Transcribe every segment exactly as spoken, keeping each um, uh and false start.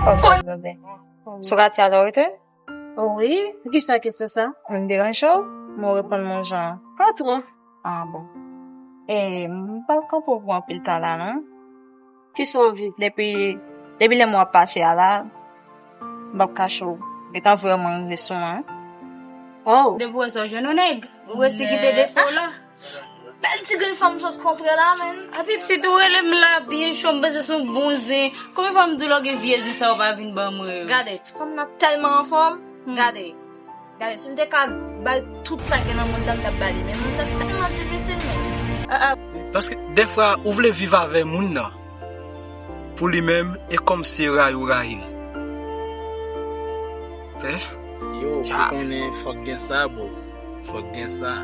Ok, bebe. Sou gati a lè w rete? Wi, poukisa kesyon sa? M deranje w? Mwen reponn mwen jan. Pa twò. Ah, bon. E, m p ap kanpe w pou anpil tan la, non. Kisa w anvi? Depi, depi lè mwen ap pase a la, m p ap kache w. Gentan vrèman rive sou mwen. Oh. Depi w wè sa, w jwenn yon nèg. Ou resi kite defo w la. Bèl ti grenn fanm sot kontre la, menn. Apitit, ou rele m la byen cho, m panse se yon bon zen. Konbyen fwa m di w lè w gen vye zen sa yo pa vin ban mwen yo? Gade, ti fanm nan tèlman anfòm. Hmm. Gade. Gade, si m te ka bay tout sa gen nan mond lan, m t ap ba li, men moun sa tèlman difisil, men. Ah, ah. Paske dèfwa, ou vle viv avè moun nan. Pou li menm, e kòmsi rayi ou rayi l. Eh? Yo, pou konnen, fòk gen sa, bro. Fòk gen sa.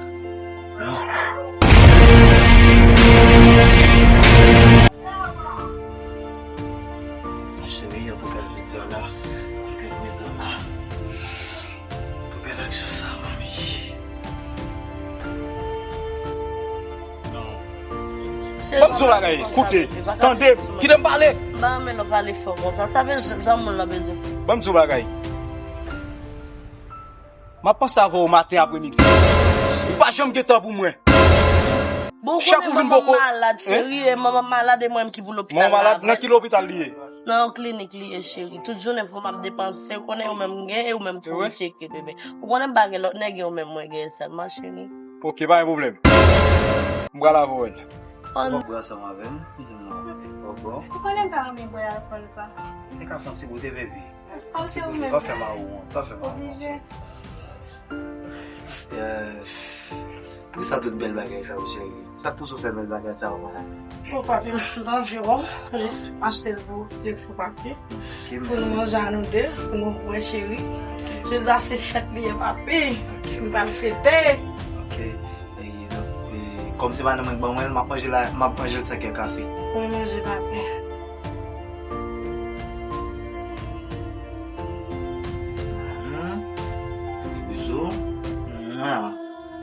Ma chérie, an tou ka, jodi a la, m te prezan la. Pou bèl aksyon sa, manmi. Ban m di w bagay, koute, tande, kite m pale. M pa renmen lè w pale fò konsa. Sa vle di zanmi w la bezwen. Ban m di w bagay. M ap panse avè w maten, apremidi. Ou pa janm gen tan pou mwen. Bon, ou konnen manman m malad, cheri, e manman m malad, e mwen menm ki pou lopital la. Manman malad, nan ki lopital li ye? Nan yon klinik li ye, cheri. Tout jounen pou m ap depanse, ou konnen ou menm m gen, e ou menm pou m tcheke, bebe. Ou konnen m pa gen lòt nèg, e ou menm mwen gen sèlman, cheri. Ok, pa gen pwoblèm. M pral avè w. Ou pran bwè ansanm avè m? Di m non. Ou bon? Ou konnen m pa renmen bwè alkòl, pa. E ka fè yon ti goute, bebe. Pa fè mawon, pa fè mawon. Poukisa tout bèl bagay sa yo, cheri? Sa k pouse w fè bèl bagay sa yo? Pou papi m t anvi wè w, jis achte l pou, pou papi. Pou nou manje a nou de, pou nou bwè, cheri. Jodi a se fèt li ye, papi. M pral fete. Ok. E, donk, e, kòm se madanm mwen k ban mwen l, m ap manje la, m ap manje l san kè kase. Mwen manje, papi.